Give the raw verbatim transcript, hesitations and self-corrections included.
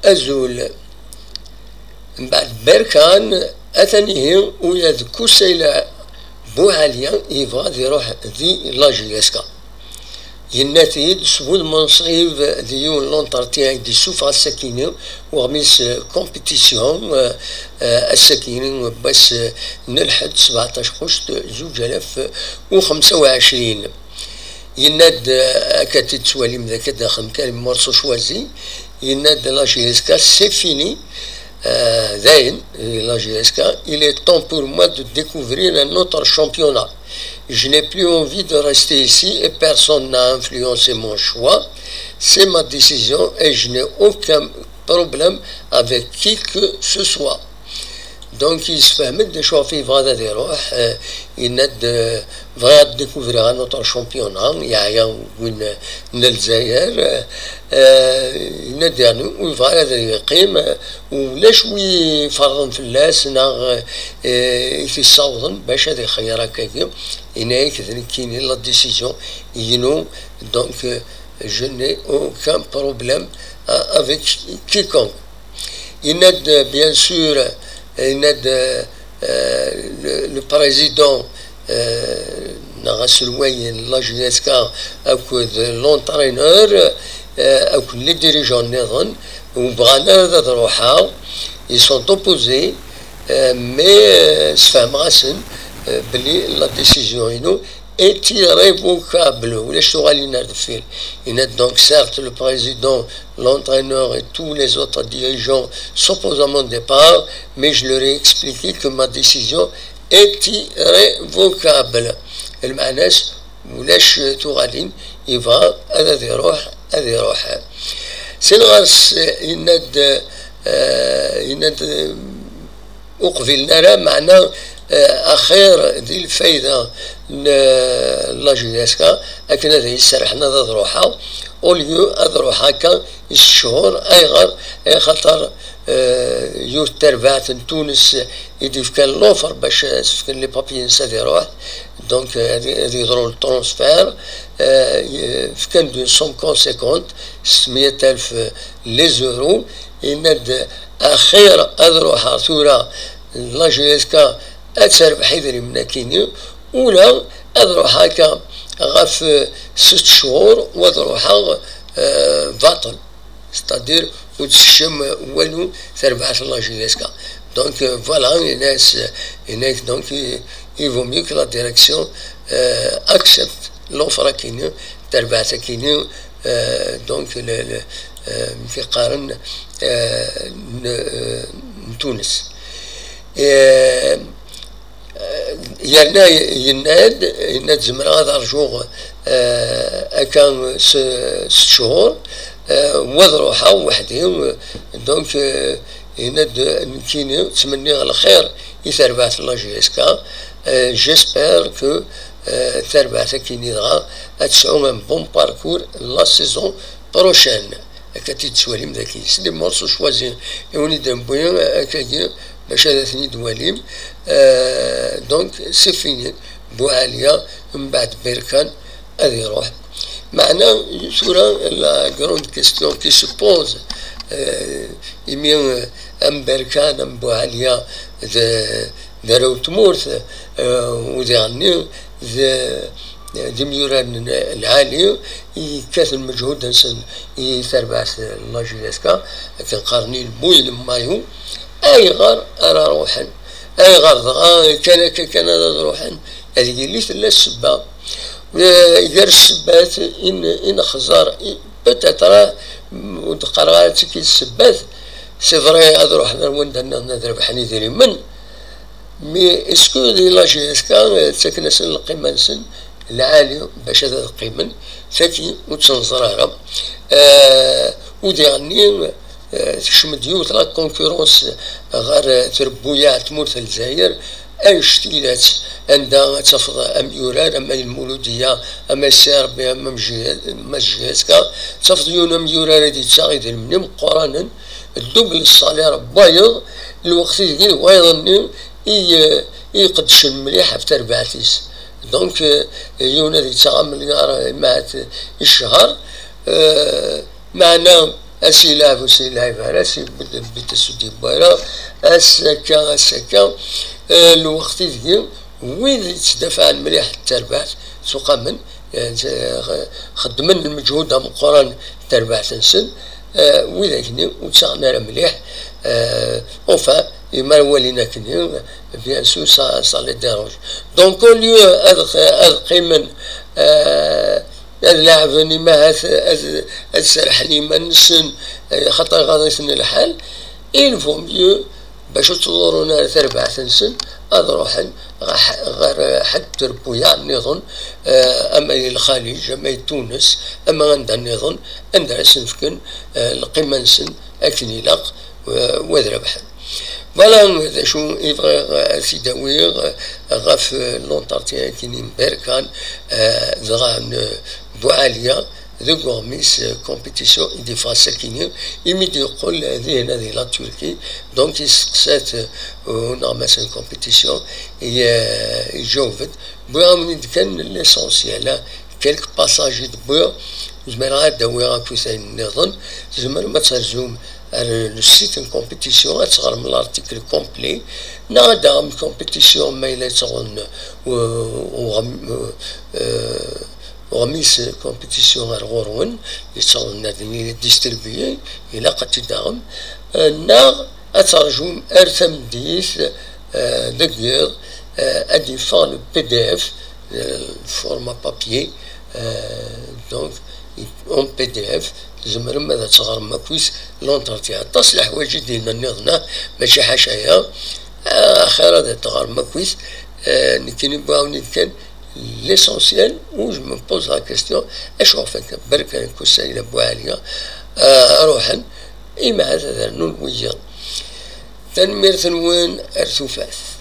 Azul. Mbeɛd Berkan, atan ihi ula d Kusayla Buɛalya yebɣa ad iruḥ di la J S K. Yenna-t-id s bu lmenṣib di yiwen l'entretien i d-issufeɣ ass-akini, uɣmis compétition, eh, eh, ass-akini n wass, eh, n lḥedd, sebɛeṭac ɣuct zuǧ alaf u xemsa u ɛecrin. Yenna-d, eh, akka t-id-tettwalim d akka daxel kan morceau choisi, yenna-d la J S K, c'est fini, euh, dayen, la J S K, il est temps pour moi de découvrir un autre championnat. Je n'ai plus envie de rester ici et personne n'a influencé mon choix. C'est ma décision et je n'ai aucun problème avec qui que ce soit. Donc, yessefhem-d d acu ɣef yebɣa ad iruḥ, eh, yenna-d, eh, bɣiɣ ad découvrir un autre championnat, yeɛya win n Lezzayer, eh, eh, yenna-d yernu ur yebɣi ara ad yeqqim, eh, ulac wi iferḍen fell-as neɣ, eh, i t-issawḍen bac ad ixeyyer akkagi, yenna-yak d nekkini la décision inu, donc, eh, je n'ai aucun problème, eh, avec quiconque. Yenna-d, bien sûr, yenna-d, euh, le, le président, euh, neɣ aselway n la J S K akked l'entraîneur, euh, akked les dirigeants nniḍen, ur bɣan ara ad ruḥeɣ, ils sont opposés, euh, mais, euh, sfehmeɣ-asen, euh, belli la décision inu est irrévocable, ulac tuɣalin ar deffir. Yenna-d donc, certes, le président, l'entraîneur et tous les autres dirigeants s'opposent à mon départ, mais je leur ai expliqué que ma décision est irrévocable. Lmeɛna-s, ulac tuɣalin, yebɣa ad, ad iruḥ, ad iruḥ. Syenɣas, yenna-d, eh, yenna-d, ur qbilen ara, meɛna, eh, axir di lfayda n, eh, la J S K, akken ad iyi-serrḥen ad, ad ruḥeɣ, au lieu ad ruḥeɣ akka i sett cchur. Ayɣer? Axaṭer, eh, yiwet terbaɛt n Tunes i d-yefkan l'offre bac, eh, as-fken les papiers-ines ad iruḥ, donc, eh, ad, ad yeḍru le transfert, eh, fkan-d une somme conséquente, ستمية ألف les euros, yenna-d axir ad ruḥeɣ tura la J S K ad terbeḥ idrimen-akini, ula ad ruḥeɣ akka ɣef sett cchur u ad ruḥeɣ, eh, baṭel, c'est-à-dire ur d-tekcem walu terbaɛt la J S K. Donc, eh, voilà, yenna-as, yenna-ak donc, il, il vaut mieux que la direction, eh, accepte l'offre-akini, terbaɛt-akini, eh, donc, le, le, eh, amek i qqaren, eh, n, eh, n Tunes. Eh, eh, yerna yenna-d, yenna-d zemreɣ ad rjuɣ, eh, akka s, s cchur, eh, u ad ruḥeɣ weḥd-i, donc, eh, yenna-d nekkini ttmenniɣ lxir i terbaɛt n la J S K, eh, j'espère que, eh, terbaɛt-akini dɣa ad tesɛu un bon parcours la saison prochaine. Akka t-id-tettwalim daki. C'est des morceaux choisis. I win i d-newwi akkagi bac ad ten-id-twalim. Euh, donc, c'est fini. Buɛalya, mbeɛd Berkan, ad iruḥ. Meɛna, tura, la grande question qui se pose, euh, imi, euh, am Berkan, am Buɛalya, d, d arraw n tmurt, euh, u diɣenni, d, d imyuraren lɛali i yekkaten lmeǧhud-nsen i terbaɛt n la J S K, akken qqaren, il mouille le maillot. Ayɣer ara ruḥen? Ayɣer dɣa kan akka kan ara ruḥen? Ad yili tella ssebba. Eh, gar ssebbat i n-, i nexẓer, i, peut-être, ah, ur d-qqareɣ ara d tigi d ssebbat, c'est vrai, ad ruḥen ar wanda nniḍen ad rebḥen idrimen, mais est-ce que di la J S K, eh, ttaken-asen lqima-nsen lɛali bac ad, ad qqimen? Tagi ur tt-neẓri ara. Eh, u diɣenni, eh, tekcem-d yiwet la concurrence ɣer, eh, trebbuyaɛ n tmurt n Lezzayer, annect-ilat, anda ad tafeḍ amyurar, ama i Lmuludiya, ama i Sidi Ṛebbi, ama am J-, ama J S K, tafeḍ yiwen amyurar ad yettaɣ idrimen imeqqranen, double salaire n wayeḍ, lweqt ideg d wayeḍ-nni i, eh, i iqeddcen mliḥ ɣef terbaɛt-is. Donc, eh, yiwen ad yettaɣ amelyar, eh, imahat i ccher, eh, meɛna Asilɛeb ur s-yelɛib ara, s yewwed lbit ur s-d-yewwi ara, ass akka, ass akka. Eh, lweqt ideg wid yettdafaɛen mliḥ d tarbaɛt s uqamen, eh, xeddmen lmeǧhud ameqqran d tarbaɛt-nsen, eh, wid akkenni ur ttaɣen ara mliḥ, eh, enfin, imi ara walin akkenni, bien sûr, ça, ça les dérange. Donc, au lieu ad, ad qqimen, eh, ad leɛben, imahat ad, ad serrḥen iman-nsen, eh, xaṭer iɣaḍ-iten lḥal, il vaut mieux bac ur ttḍurrun ara tarbaɛt-nsen, ad ruḥen ɣer ḥ-, ɣer ḥedd trebbuyaɛ nniḍen, eh, ama di Lxaliǧ, ama di Tunes, ama anda nniḍen, anda ara sen-fken, eh, lqima-nsen akken ilaq, eh, u ad rebḥen. Voilà d acu i bɣiɣ ad t-id-awiɣ ɣef l'entretien-agi n Berkan, eh, dɣa n Buɛaliya, deg uɣmis, eh, compétition i d-iffeɣ sakkin, imi d-yeqqel dihin di la Turquie, donc yesteqsa-t, eh, uneɣmas n compétition, i, eh, iǧaweb-d. Wwiɣ-awen-id kan l'essentiel, ah, quelques passages i d-wwiɣ, ur zmireɣ ad d-awiɣ akk ayen nniḍen, tzemrem ad terzum ar le site n compétition, ad teɣrem l'article complet, neɣ ad d-taɣem compétition ma yella yettɣen u-, uɣem-, eh, uɣmis compétition ar ɣur-wen, yettɣen ad distribué, ilaq ad t-id-taɣem, eh, neɣ ad terjum ar tameddit, eh, deg yiḍ, eh, ad d-yeffeɣ le P D F, eh, format papier, eh, donc en P D F, tzemrem ad teɣrem akkit l'entretien. Aṭas leḥwayeǧ i d-yenna nniḍen, ah, mačči ḥaca aya, ah, axir ad teɣrem akkit, eh, nekkini wwiɣ-awen-id kan l'essentiel, où je me pose la question, acu ɣef akka Berkan Kusayla Buɛaliya, eh, ruḥen, imahat ad rnun wiyaḍ. Tanemmirt-nwen, ar tufat.